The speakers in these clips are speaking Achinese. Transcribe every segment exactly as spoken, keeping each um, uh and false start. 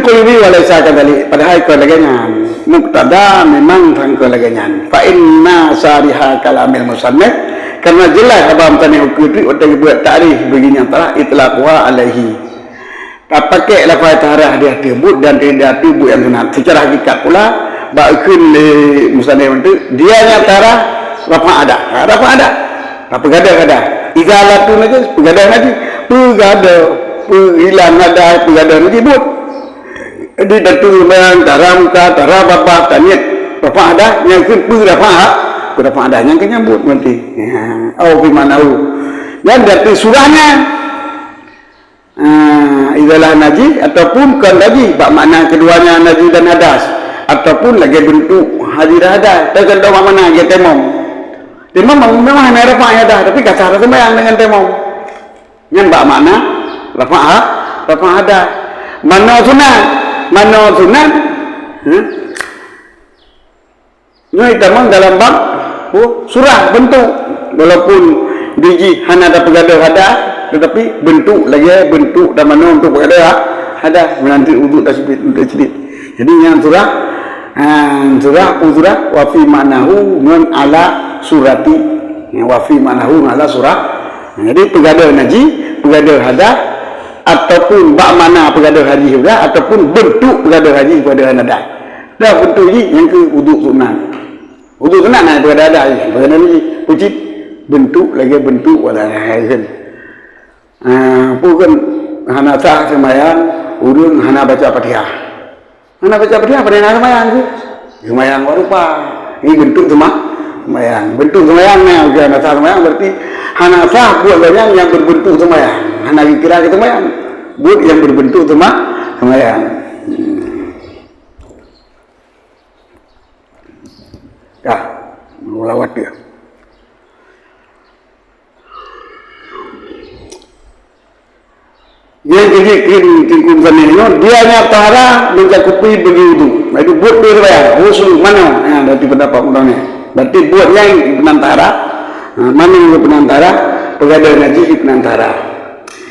Qulbi wa laisa kadzalik, padahai kon lagèe nyan. Muqtada memang kon lagèe nyan. Fa inna sariha kalamil musannif, karena jelas haba musannif ukeue teuk watèe geubuet takrif bagi nyang taharah itlaquha alaihi. Tapakék lafaz taharah di ateueh buet dan di ateueh buet nyang sunat. Secara hakikat pula, bak kheun lé musannif nyan, dia nyang taharah rafa' hadas. Ha, rafa' hadas. Tapeugadôh hadas. Izalatu najis, peugadôh najis. Peugadôh, peuhilang hadas, peugadôh najis buet. Di datu seumayang, taharah muka, taharah babah, taniet rafa' hadas, nyang kheun peurafa', peurafa' hadas, nyang kheun nyang buet berarti. Ya, au fi ma'nahu. Nyang di ateueh surah nyan. Ah, izalah najis ataupun kon najis, bak makna keduanya najis dan hadas, ataupun lagèe bentuk najis dan hadas. Teukeudong bak makna lagèe taimom. Taimom memang hana rafa' hadas, tapi ka sah seumayang dengan taimom. Nyan bak makna rafa', rafa' hadas. Manoe sunat, manoe sunat, ha? Nyoe tamong dalam bab, oh, surah bentuk. Walaupun di jih hana tapeugadôh hadas, tetapi bentuk lagèe bentuk tamanoe untuk peugadôh ha-, hadas, meunanti uduk tasbit, tasbit. Jadi nyan surah, ha, surah, oh, surah, wa fi ma'nahu ngon ala surati. Ya, wa fi ma'nahu ngon ala surah. Jadi peugadôh najis, peugadôh hadas, ataupun bak makna peugadôh najis juga, ataupun bentuk peugadôh najis, peugadôh hadas. Dah bentuk jih nyang keu uduk sunat. Uduk sunat na peugadôh hadas jih, peugadôh najis. Peue cit? Bentuk lagèe bentuk wala laén. Ah, peue kan hana sah seumayang ureueng hana baca Fatihah. Hana baca Fatihah, pane na seumayang tu? Seumayang bak rupa. Ini bentuk seuma-, seumayang. Bentuk seumayang na, bukan hana sah seumayang, berarti hana sah buet lagèe nyan nyang berbentuk seumayang. Hana dikira ke seumayang. Buet nyang berbentuk seuma-, seumayang. Hmm. Dah, meulawat dia. Nyang keujeuet keu Teungku Muzamil nyoe, dia nyang taharah mencakupi bagi uduk. Iaitu buet dua seumayang, ghusl manoe. Ha, dari pendapat ulama ni. Berarti buet nyang keunan taharah, ha, manoe keunan taharah, peugadôh najis keunan taharah.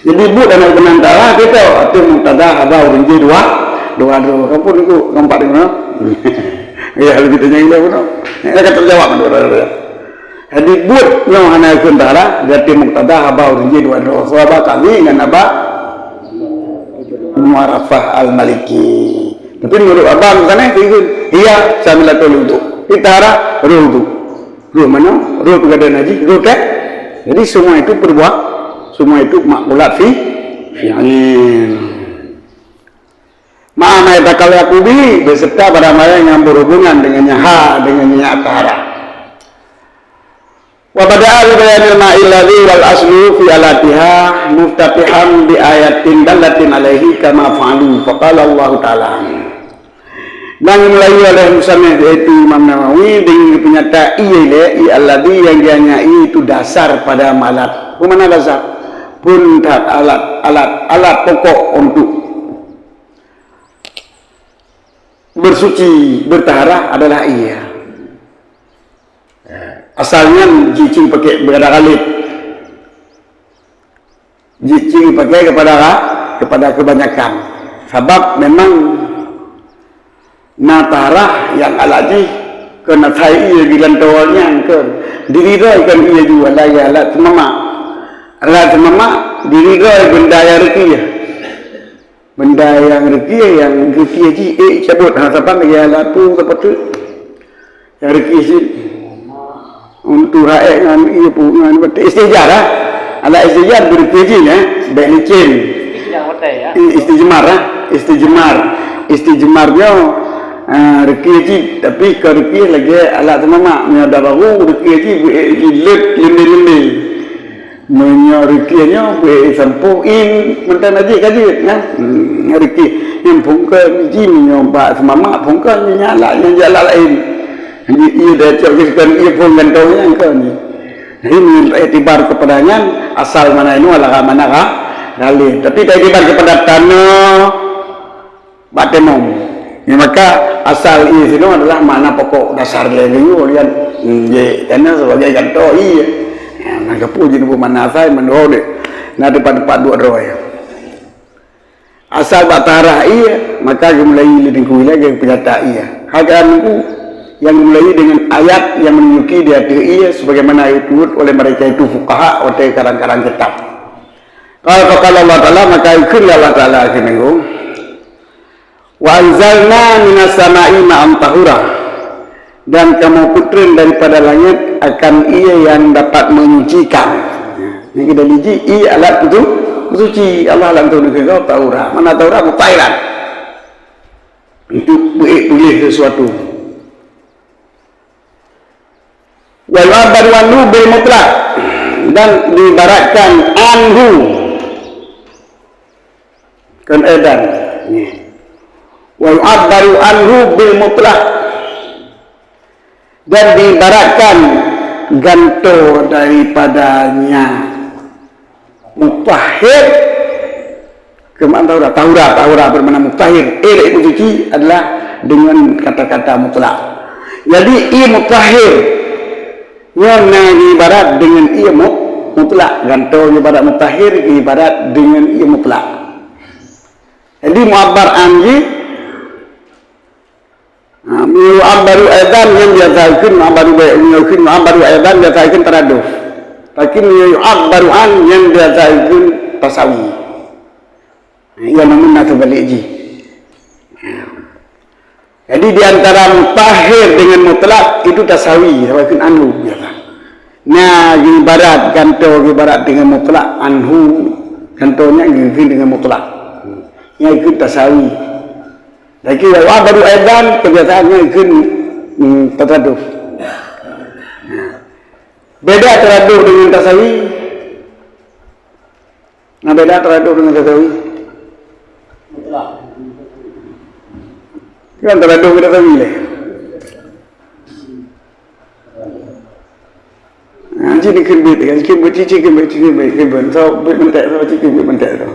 Jadi buet nyang keunan taharah, kita ateueh muqtada haba ureueng jih dua, dua droe. Kampung tu, keempat di mana? Ya, lebih tanya gila pun. Ya, kata jawab dua droe. Jadi buet nyoe hana kheun taharah, berarti muqtada haba ureueng jih dua droe. Sahabat Ali ngon Aba Umar Rafah Al-Maliki. Tapi menurut Aba misalnya, dia kheun, "Hiya syamilatul wudu." Di taharah, roh wudu. Roh manoe, roh peugadôh najis, roh teh. Jadi semua itu perbuat, semua itu ma'qulat fi, fi'il. Ma'a ma yata'allaqu bihi, beserta barang-barang yang berhubungan dengannya, ha, dengan niat taharah. Wa bada'a bi bayanil ma'i alladhi wal aslu fi alatiha muftatihan bi ayatin dallatin alaihi kama fa'alu. Faqala Allahu Ta'ala. Dan dimulai oleh musannif, yaitu Imam Nawawi, dengan peunyata ie lé, ie alladhi yang dia nya ie itu dasar pada alat. Peue makna dasar? Peue that alat, alat, alat pokok untuk bersuci, bertaharah adalah ie. Asal nyan jicing pakai beurada ghalib. Jicing pakai kepada ra-, kepada kebanyakan. Sabab memang na taharah nyang alat jih keu na sai ie di lantoe nyan keu diridoi kon ie ju alat, alat seumamak. Alat seumamak diridoi benda nyang reukieh. Benda nyang reukieh, nyang reukieh jih ék cabot, ha, saban lagèe alat peue, sapeue teuk. Nyang reukieh jih. Untuk rakyat ngon ie peue, ngon beutôi istijmar, ha. Alat istijmar beureukieh jih, ha. Bèk licin. Istijmar, watèe, ya. I-, istijmar, ha. Istijmar. Istijmar nyoe, ha, reukieh jih, tapi kon reukieh lagèe alat seumamak. Meunyoe dah baru, reukieh jih, beuék jih lét lembé-lembé. Meunyoe reukieh nyoe beuék sampôh in, mantong najih ka jeuet, kan? Hmm, reukieh. Nyang phôn kon jih meunyoe bak seumamak phôn kon, nyan alat, nyan alat laén. Jadi, ie dah cok geukheun ie phôn gantoe nyan kon. Jadi, meunyoe iktibar kepada nyan, asal makna inoe adalah makna gha-, ghalib. Tapi, tak iktibar kepada tanoh, bak taimom. Ya, maka asal ie sinoe adalah makna pokok dasar lé leunyuh lian, hmm, jih, karena sebagai gantoe ie. Ya, maka peue jih neupeue makna asal mandua deh. Na teumpat-teumpat dua droe. Asal bak taharah ie, Maka geumulai lé Teungku Ilai geupeugah ie. Hal keunan Teungku nyang geumulai deungon ayat nyang meununjuki di ateueh ie, sebagaimana geupeugah oleh mereka itu fuqaha watée karang-karang kitab. Qala, faqala Allah Ta'ala, maka geukheun lé Allah Ta'ala keu Teungku, "Wa anzalna minas sama'i ma'an tahura." Dan Kamoe peutreun daripada langét akan ie nyang dapat menyucikan. Nyang kita liji ie alat untuk mensuci. Allah langsung geukheun tahura. Mana tahura? Mutahhiran. Untuk peuék puléh sesuatu. Wa yu'abbaru anhu bil mutlaq, dan diibaratkan anhu, kon aidan. Wa yu'abbaru anhu bil mutlaq, dan diibaratkan gantoe daripadanya. Mutahhir, keumakna tahura, tahura, tahura bermakna mutahhir. Ie lé ibu suci adalah dengan kata-kata mutlak. Jadi ie mutahhir nyoe na ibarat dengan ie mu-, mutlak. Gantoe ibarat mutahhir, ibarat dengan ie mutlak. Jadi mu'abbar an jih Ha, yu'abbaru aidan nyang biasa ikheun mu'abbaru ba-, ikheun mu'abbaru aidan biasa ikheun taraduf. Tapi yu'abbaru an nyang biasa ikheun tasawi. Ia namun na teubalik jih. Jadi di antara mutahhir dengan mutlak itu tasawi, sama ikheun anhu biasa. Nah, ibarat gantoe ibarat dengan mutlak anhu, gantoe nyan ikheun dengan mutlak. Nyan ikheun tasawi. Lagi wa yu'abbaru aidan, kebiasaannya ikheun, hmm, taraduf. Nah. Beda taraduf dengan tasawi. Nah, beda taraduf dengan tasawi. Kan taraduf dengan tasawi lé. Nah, jadi kebit, kan kebit, cici kebit, cici kebit, kebit. So, bit mentek, so, cici kebit mentek tu.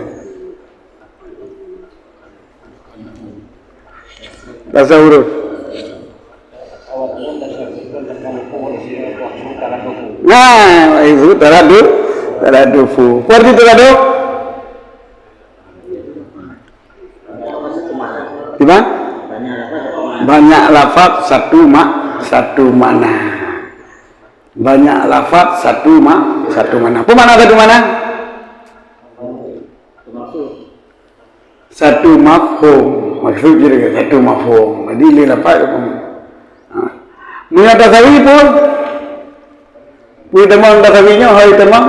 Bahasa huruf. Nah, itu taraduf, taradufu. Apa arti taraduf? Gimana? Banyak lafaz satu mak-, satu makna. Banyak lafaz satu mak-, satu makna. Apa makna satu makna? Satu mafhum. Maksud jih satu mafhum. Jadi lé lafaz tu. Ha. Meunyoe tasawi pun, peue teuma tasawi nyoe hai teuma.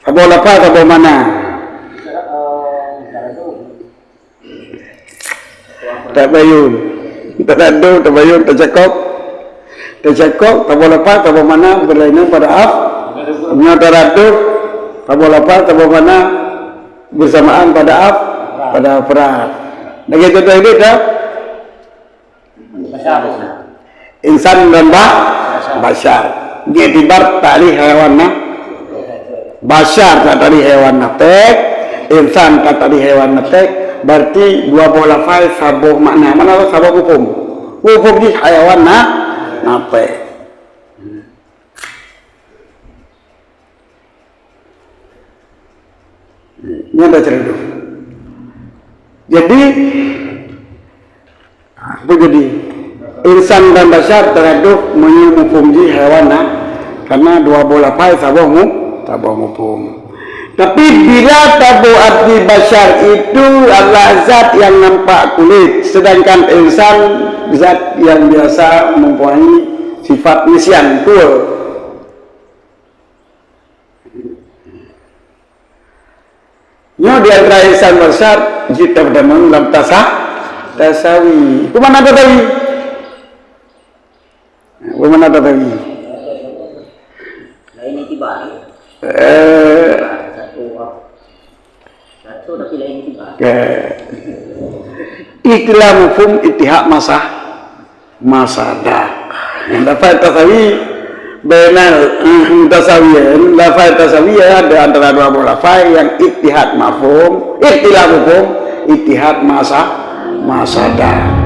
Saboh lafaz saboh makna. Tabayun. Taraduf, tabayun, tacakok. Tacakok, saboh lafaz, saboh makna, berlainan pada af-, nyoe taraduf, saboh lafaz, saboh makna, bersamaan pada af-, pada afrad. Lagée contoh hidup dah. Insan dan ba-, basyar. Diiktibar takrif haiwan na-, basyar takrif haiwan natek, insan takrif haiwan natek, berarti dua boh lafaz saboh makna. Mana saboh hukum? Hukum jih haiwan na-, natek. Nyan dah taraduf. Jadi, apa jadi? Insan dan basyar taraduf meunyoe mafhum jih haiwan na-, karena dua boh lafaz saboh mu-, saboh mafhum. Tapi bila taboh arti basyar itu adalah zat yang nampak kulit, sedangkan insan zat yang biasa mempunyai sifat nisyan, tua. Nyoe di antara insan basyar jeuet tapeudamong lam tasa-, tasawi. Peue makna tasawi? Peue makna tasawi? Lain iktibar. Eh. Satu, satu tapi lain iktibar. Eh. Ikhtilaf mafhum ittihad masa-, masadah. Lafaz tasawi bainal, eh, mutasawiyain, lafaz tasawi ada antara dua boh lafaz yang ittihad mafhum, ikhtilaf mafhum, ittihad masa-, masadah.